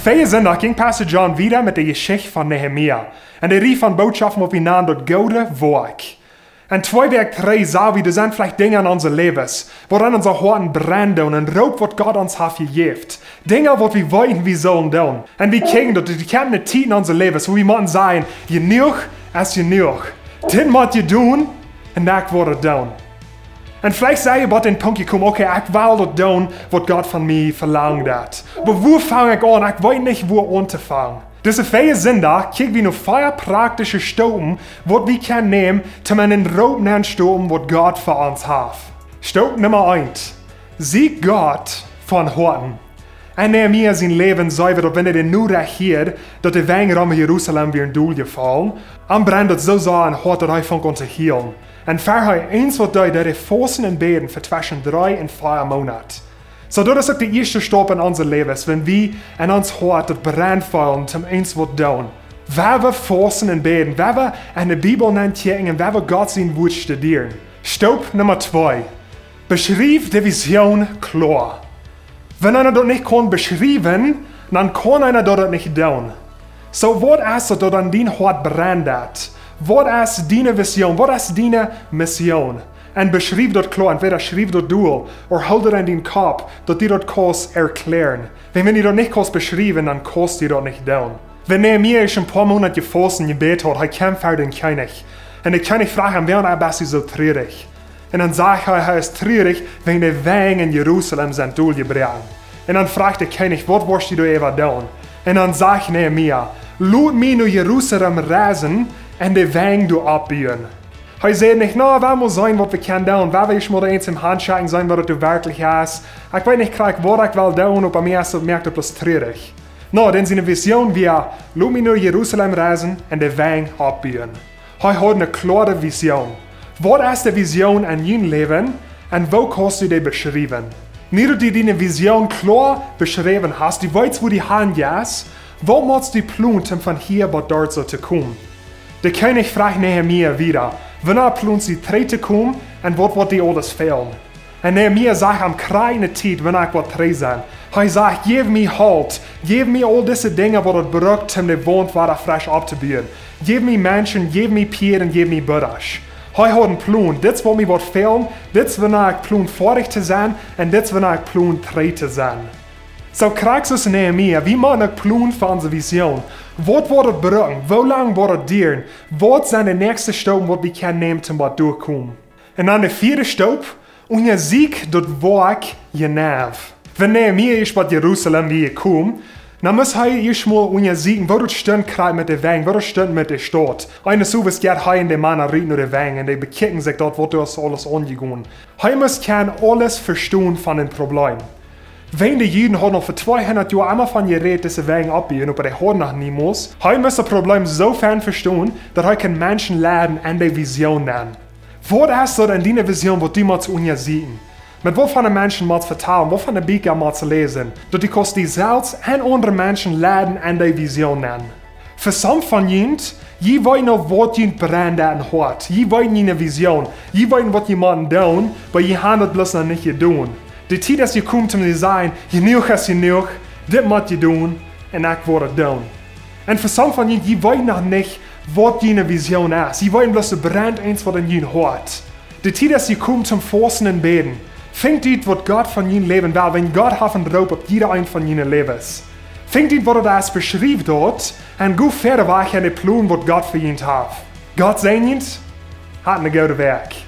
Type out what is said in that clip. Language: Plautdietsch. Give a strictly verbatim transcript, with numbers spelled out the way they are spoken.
Vea Sindach jinkj Pastor John wieda met de Jeschicht von Nehemia un de Rieej von Bootschoften, waut wie nanen daut goode Woakj. Un twee Wäakj trigj sach wie, doa sent veleicht Dinja en onse Läwes, waut en onse Hoaten brennen doonen, een Roop, waut Gott ons haft jejäft. Dinja, waut wie weeten, wie sellen doonen. Un wie kjikjen daut, doa kjemt eene Tiet en onse Läwes, wua wie motten sajen: "Jenuach es jenuach. Dit mott jedonen un ekj woa et doonen." Un veleicht sie jie bie dän Punkt jekomen: "Okay, ekj well daut doonen, waut Gott von mie velangt." Oba wua fang ekj aun? Ekj weet nich, wua auntofangen. Dise vea Sindach kjikj wie nu vea praktische Stopen, waut wie kjennen nämen, om en dän Roop nenn to stonen, waut Gott fa ons haft. Stop Numma eent. Sieekj Gott von Hoaten. En Nehemia sien Läwen seenen wie daut, wan hee de Norecht hieed, daut de Wenj rom Jerusalem wieren doljefollen, am brennd daut soo sea em Hoat, daut hee funk aun to hielen. Un ver hee irjent waut deed, deed hee fausten un bäden fa tweschen dree un vea Moonat. Soo, daut es uk de ieeschte Staup en onse Läwes, wan wie en ons Hoat daut brennen feelen, om irjent waut doonen. Wan wie fausten un bäden, wan wie en de Bibel nenkjikjen un wan wie Gott sien Wuat studieren. Staup Numma twee. Beschriew de Vision kloa. Wan eena daut nich kaun beschriewen, dan kaun eena daut uk nich doonen. Soo, waut es daut, daut en dien Hoat brennt? Waut es diene Vision? Waut es diene Mission? Un beschriew daut kloa. Entwäda schriew daut dol, ooda hool daut en dien Kopp, daut du daut kaust erkjlären. Wan, wan du daut nich kaust beschriewen, dan kaust du daut nich doonen. Wan Nehemia ieescht een poa Moonat jefaust un jebät haud, hee kjeem ver dän Kjennich. Un de Kjennich fruach am: "Wuarom best du soo trurich?" Un dan sajcht hee, hee es trurich, wäajen de Wenj en Jerusalem sent doljebroaken. Un dan fruach de Kjennich: "Waut woascht du doaräwa doonen?" Un dan sajcht Nehemia: "Lot mie no Jerusalem reisen un de Wenj doa oppbuen." Hee säd nich: "Na, wie motten seenen, waut wie kjennen doonen. Wie woaren ieescht mol de Eenem han schekjen, seenen, waut daut werkjlich es. Ekj weet nich krakjt, waut ekj well doonen, oba mie es daut, moakt daut bloos trurich." Na, dan siene Vision wia: "Lot mie no Jerusalem reisen un de Wenj oppbuen." Hee haud eene kloare Vision. Waut es de Vision en dien Läwen un woo kaust du dee beschriewen? Nu daut du diene Vision kloa beschräwen hast, du weetst, wua du han jeist, waut motst du plonen, om von hia bat doa soo to komen? De Kjennich fruach Nehemia wieda: "Wanea plonst du trigj to komen un waut woat die aules fälen?" Un Nehemia sajcht am krakjt de Tiet, wanea ekj woa trigj sennen. Hee sajcht: "Jeff mie Holt, jeff mie aul dise Dinja, waut et brukt, om de Waunt wada fresch opptobuen. Jeff mie Menschen, jeff mie Pieed un jeff mie Buttasch." Hee haud een Plon. "Dit es waut mie woat fälen, dit es wanea ekj plon foadich to sennen un dit es wanea ekj plon trigj to sennen." Soo krakjt soo aus Nehemia, wie motten uk plonen fa onse Vision. Waut woat et bruken? Woo lang woat et dieren? Waut sent de näakjste Staupen, waut wie kjennen nämen, om bat doa to komen? Un dan de vieede Staup: Unjasieekj daut Woakj jeneiw. Wan Nehemia ieescht bat Jerusalem wia jekomen, dan must hee ieescht mol unjasieekjen, woo daut stunt krakjt met de Wenj, woo daut stunt met de Staut. Eenes Owes jeit hee un de Mana rut no de Wenj un dee bekjikjen sikj daut, waut doa es aules aunjegonen. Hee must kjennen aules vestonen von daut Problem. Wäajen de Juden hauden aul fa tweehundat Joa emma von jerät, dise Wenj oppbuen, oba dee hauden noch niemols. Hee must daut Problem soo fein vestonen, daut hee kunn Menschen leiden en de Vision nenn. Waut es daut en diene Vision, waut du motst unjasieekjen? Met waut fa Menschen motst vetalen, waut fa Bieekja motst läsen, daut du kaust die selfst un aundre Menschen leiden en de Vision nenn? Fa some von junt, jie weeten aul, waut junt brennt em Hoat. Jie weeten june Vision. Jie weeten, waut jie motten doonen, oba jie han daut bloos noch nich jedonen. De Tiet es jekomen, om to sajen: "Jenuach es jenuach, dit mott jedonen un ekj woa et doonen." Un fa some von junt, jie weeten noch nich, waut june Vision es. Jie weeten bloos, et brennt eent waut en jun Hoat. De Tiet es jekomen, om to fausten un bäden. Finjt ut, waut Gott von jun Läwen well, wiels Gott haft een Roop opp jieda een von june Läwes. Finjt ut, waut daut es, beschriew daut un go wieda wajch en de Plon, waut Gott fa junt haft. Gott säajen junt, hat eene goode Wäakj.